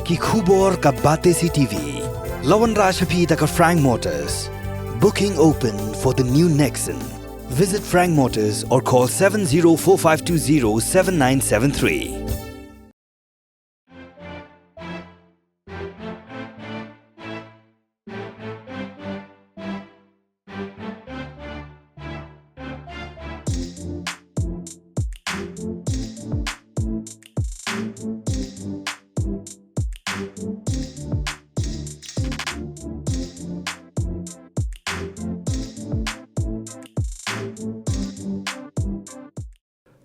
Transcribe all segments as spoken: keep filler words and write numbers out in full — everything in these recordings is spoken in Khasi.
Ki khubor ka Batesi T V. La wanrah sha phi da ka Frank Motors. Booking open for the new Nexon. Visit Frank Motors or call seven zero four five two zero seven nine seven three.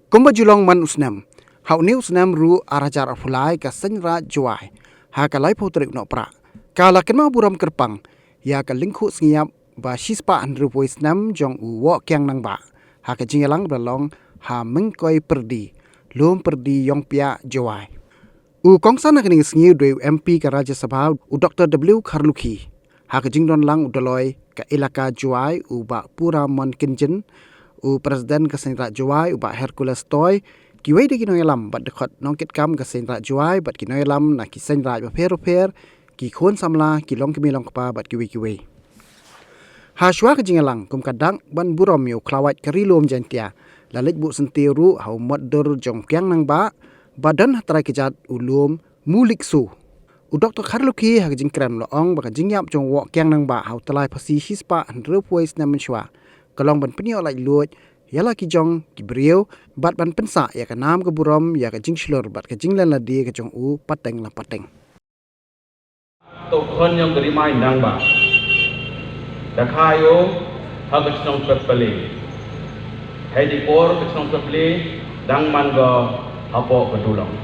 Kumba ju long man u snem, ha une u snem ruh ar hajar arphew lai ka Seiñ Raij Jowai, ha ka laiphew tarik u Nohprah, ka la kynmaw burom kyrpang ïa ka lyngkhuh sngiap ba shispah hynriewphew wei snem jong u Woh Kiang Nangbah, ha ka jingïalang ba la long ha Myngkoi Pyrdi, Lum Pyrdi Ïongpiah, Jowai. U kongsan ha kane ka sngi u dei u M P ka Rajya Sabha, u Doktor W Kharlukhi. Ha ka jingdon lang u Dolloi ka Elaka Jowai, u Bah Puramon Kynjin, u President ka Seiñ Raij Jowai, u Bah Hercules Toi, kiwei de ki nongïalam bad dkhot nongkitkam ka Seiñ Raij Jowai bad ki nongïalam na ki Seiñ Raij bapher bapher, ki khun samla, ki longkmie longkpa bad kiwei kiwei. Ha shuwa ka jingïalang kum ka dak ban burom ïa u khlawait ka Ri Lum Jaiñtia, la leit buh syntiew ruh ha u mot dur jong Kiang Nangbah ba don ha trai kjat u Lum Muliksu. U Doktor Kharlukhi ha ka jingkren u la ong ba ka jingïap jong u Woh Kiang Nangbah ha u Tyllai Phasi shispah hynriewphew wei snem mynshuwa ka long ban pynïoh laitluid ïa la ki jong ki briew bad ban pynsah ïa ka nam ka burom ïa ka jingshlur bad ka jinglen lade ka jong u pateng la pateng. To khon ïong ka Ri Mai Nangbah. Da kha ïong ha ka chnong Pepale. Hei di por ka chnong Pepale dang man ka hapoh ka Dulong.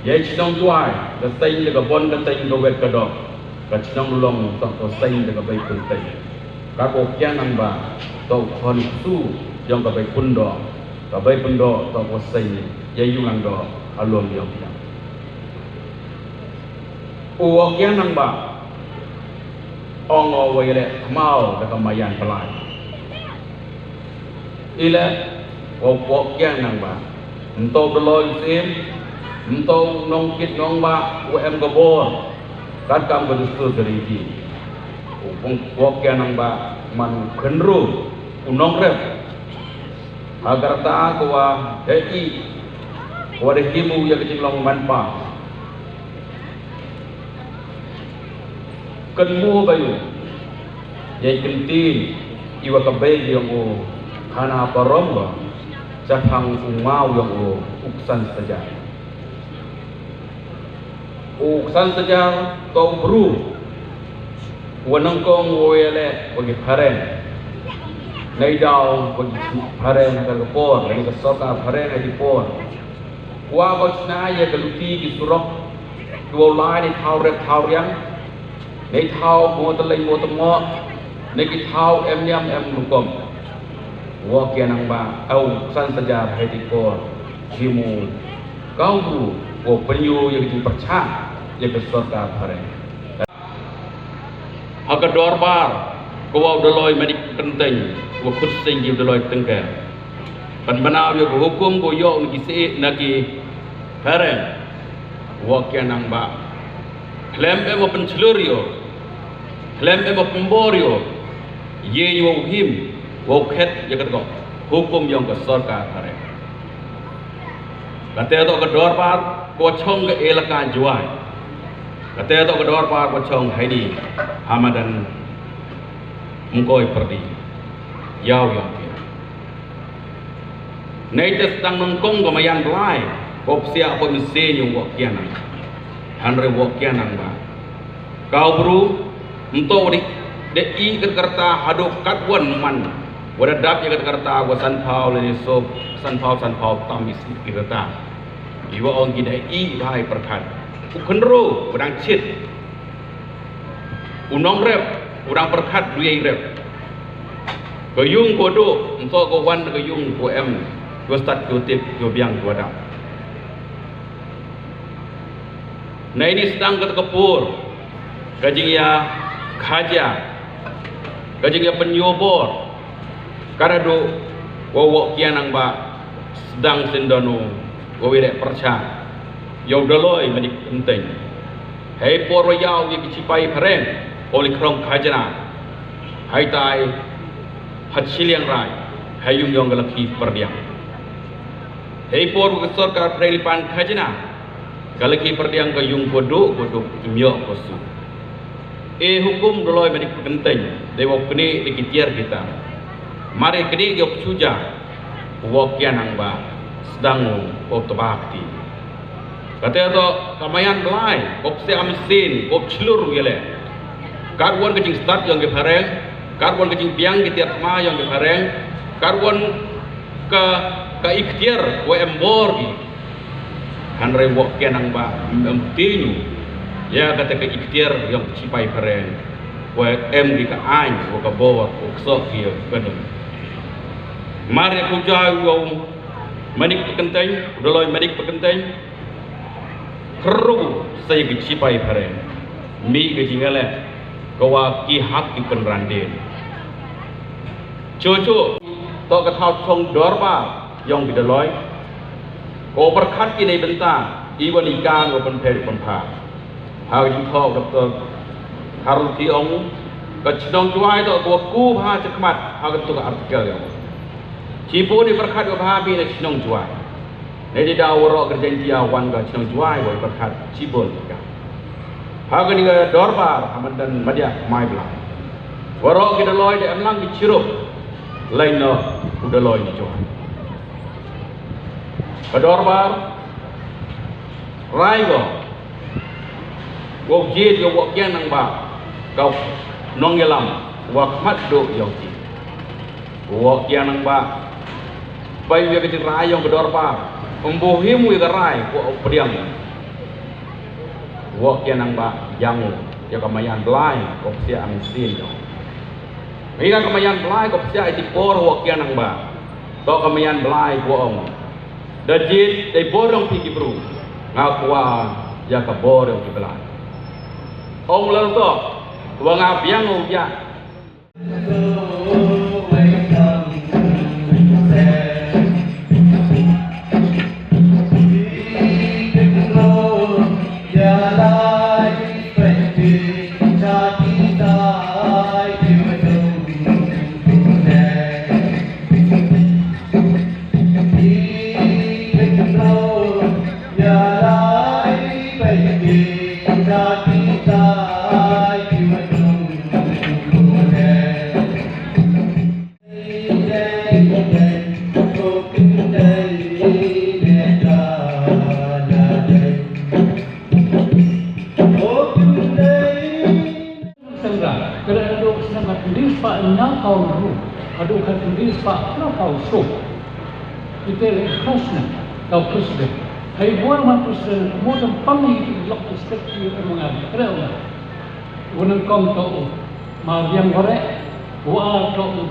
Ïa i chnong Jowai ka seng da ka bon ka teng ka wet ka dok. Ka chnong Dulong to ko seng da ka bei pun teng. Ka ko Kiang Nangbah to khon su ïong ka bei pun dok. Ka bei pun dok to ko seng ïa ïung lang dok along ïong Kiang. U Woh Kiang Nangbah ong u wa ïaleh kmaw da ka Maïan Blai. Ïaleh u Woh Kiang Nangbah. Ym to u Dolloi u Syiem, ym to u nongkit nongbah u em ka bor. Katkam ka dustur ka riti. U Woh Kiang Nangbah man u khynroo u nongrep. Ha ka rta ka wa da i, ka wa da himu ïa ka jinglong manpa. Kynmaw ba ïoh ïa i kyntien i wa ka bei ïong u khana parom ba shaphang u maw ïong u u Ksan Sajar. U Ksan Sajar to u bru wa nyngkong wa ïaleh wa ki phareng. Neidaw wa ki phareng ha ka por, ka sorkar phareng ha ki por. Wa ba chna ïa ka luti ki surok, ki wa u lai ne thaw rep thaw riang, ne thaw mo tyleng mo tyngoh, ne ki thaw em niam em rukom. Woh Kiang Nangbah, u Ksan Sajar ha ki por, ki mu, ka u bru, wa pynïoh ïa ka jingpyrshah ïa ka sorkar phareng. Ha ka dorbar ka wa u Dolloi Manik Kynteng, wa khut seng ki u Dolloi Tyngka. Ban bna ïa ka hukum ka ïoh na ki seh na ki phareng. Woh Kiang Nangbah. Khlem em wa pynchlur ïoh. Khlem em wa pynbor ïoh. Ïa ïa wa u him, wa u khet ïa ka hukum ïong ka sorkar phareng. Kata to ka dorbar ka wa chong ka elaka Jowai. Kata to ka dorbar ka wa chong haini ha madan Myngkoi Pyrdi. Ïaw ïong ki. Neite sdang nyngkong ka Maïan Blai, ko psiah ko mynsiem ïong Woh Kiang Nangbah. Hynrei Woh Kiang Nangbah. Ka u bru, ym to u dei, dei i ka rta haduh katwon man. Wa da dap ïa ka rta wa sanphaw lane sop, sanphaw, sanphaw tam i si ka rta. I wa ong ki dei i bha i pyrkhat. U khynroo, wa dang chit. U nongrep, u dang pyrkhat du ïa i rep. Ka ïung ko duh, ym to ko wan ka ïung ko em, ko stad ko tip, ko biang ko dap. Neini sdang kata ka por, ka jingïakhaja, ka jingïapynïoh bor, ka da duh, wa Woh Kiang Nangbah, sdang sien don u, wa wi leh pyrshah. Ïa u Daloi Manik Kyntein. Hei por wa ïaw ïa ki sipai phareng, u la krong khajna. Hei tai ha shiliang rai, ha yung yong ka Lakhi Pyrdiang. Hei por wa ka sorkar phareng la pan khajna, ka Lakhi Pyrdiang ka yung ko duk, ko duk, kim ïoh ko su. E hukum Daloi Manik Kyntein, dei wa knieh da ki tiar ki tar. Mar knieh ki wa pshuja, wa kian nang ba, sdang u, wa tba kti. Kata to, ka Maïan Blai, wa psiah mynsiem, wa pchlur ïa le. Katwon ka jingstad yong ki phareng, katwon ka jingbiang ki tiar thma yong ki phareng, katwon ka, ka ikhtiar, wa em bor ki. Hynrei wa kian nang ba, em, em tin. Ïa kata ka ikhtiar yong ki sipai phareng. Wa em ki ka aiñ, wa ka bor, wa ksoh ki ïa ka num. Mar ïa ka jia u Manik Kyntein, u Daloi Manik Kyntein. Khru sa ïa ki sipai phareng. Mih ka jingïaleh, ka wa ki hap ki pynran dien. Cho cho, to ka thaw chong dorbar, yong ki Daloi. Ko pyrkhat ki nei bynta, i wan i kan wa pynpher pynpha. Ha ka jingthoh Doktor Harold ki ong, ka chnong Jwai to ko ku bha chakmat, ha ka tu ka artikel yong. Chipo ni pyrkhat wa bha bi na chnong Jwai. Nei di da waroh ka Jaintia wan ka chnong Jwai wa pyrkhat chipo ni ka. Ha ka ni ka dorbar, ha Mandan Madia Mai Blang. Waroh ki Daloi de amlang ki chirup. Lain no, u Daloi ni Jwai. Ka dorbar, rai ko. Wa jied ko wa kian nang ba. Ka nongïalam, wa khmat do yong ki. Wa kian nang ba. Bai wa ka jingrai yong ka dorbar. Em buhim wa ka rai, wa pdiang. Wa kian nang ba, yang, ïa ka Maïan Blai, wa psiah mynsiem yong. Ïa ka Maïan Blai, wa psiah iti por, wa kian nang ba. To ka Maïan Blai, wa ong. Da jied, dei bor yong phi ki bru. Nga kwah, ïa ka bor yong ki blai. Ong lang to, wa nga biang u ïa. Sendra, kena duduk senang kat diri sepak enam tahun dulu. Aduh kat diri sepak enam tahun so. Kita le khasna, tau presiden. Hai buar ma presiden, mo tang pang itu lok respect you emang ada. Kena orang. Wanang kong tau. Ma yang korek, wa tau.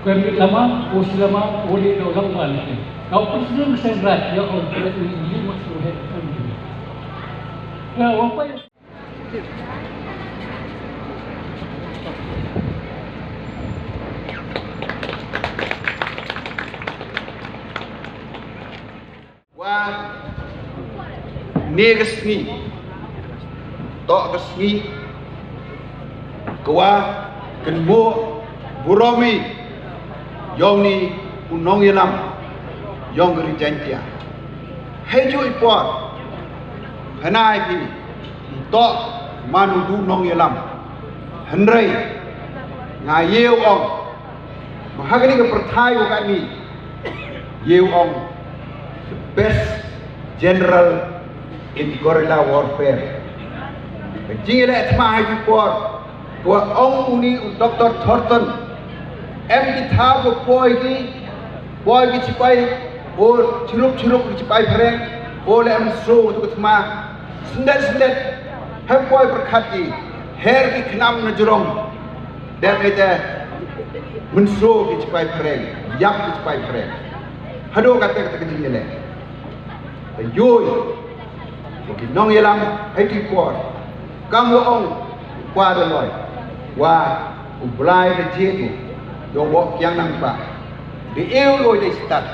Kuen lama, usi lama, uli tau lang wan. Tau presiden sendra, ya orang kena ini, ini maksud head. Ya, orang payah. Wa ne ka sngi, to ka sngi, ka wa kynmaw burom i yong ni u nongïalam yong ka Ri Jaintia. Hei ju i por, hynai ki, to man u du nongïalam. Hynrei, nga ïew ong, ma ha kani ka pyrthai ko kani, ïew ong, the best general in guerrilla warfare. Ka jingïaleh thma ha ki por, ko ong uni u Doktor Thornton, em ki thaw ko poi ki, poi ki sipai, o chirup chirup ki sipai phareng, o le em so tu ka thma, sendet sendet, hem poi pyrkhat ki, her ki khnam na jrong, dep ite, mynso ki sipai phareng, ïap ki sipai phareng. Haduh kata kata ka jingïaleh. Te ïoh, ko ki nongïalam, hei ki por. Kam wa ong, kwa da loi. Wa, u Blai da jied u. Ïoh wa kiang nang ba. Di eu loi da stad.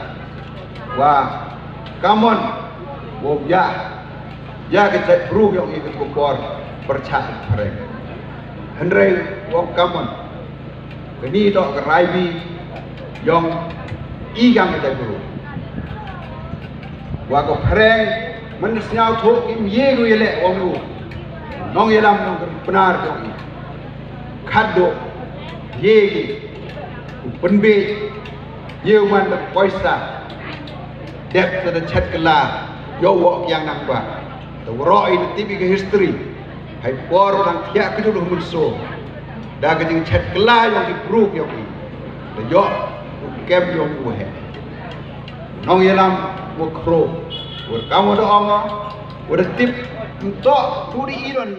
Wa, come on. Wow, ïa, ïa ka jaitbru yong i ka por pyrshah phareng. Hynrei wow, kamon kani toh ka rai bi yong i ka jaitbru. Wa ka phareng man sñiaw thok kim ye gu ye leh wow nu. Nongïalam nong ka Pnar yong i. Khadduh ye ki u pynbeit ye u man da poisa. Dep sa da chet kylla yow wok yang nang ba. Da waroh i da tip i ka history. Hai por dang thiah ka julu mynso da ka jingchet kylla yong ki bru yong i. Da yoh u kem yong u he. Nongïalam wa khro wa kam wa da ong wa da tip ntok tu di i don.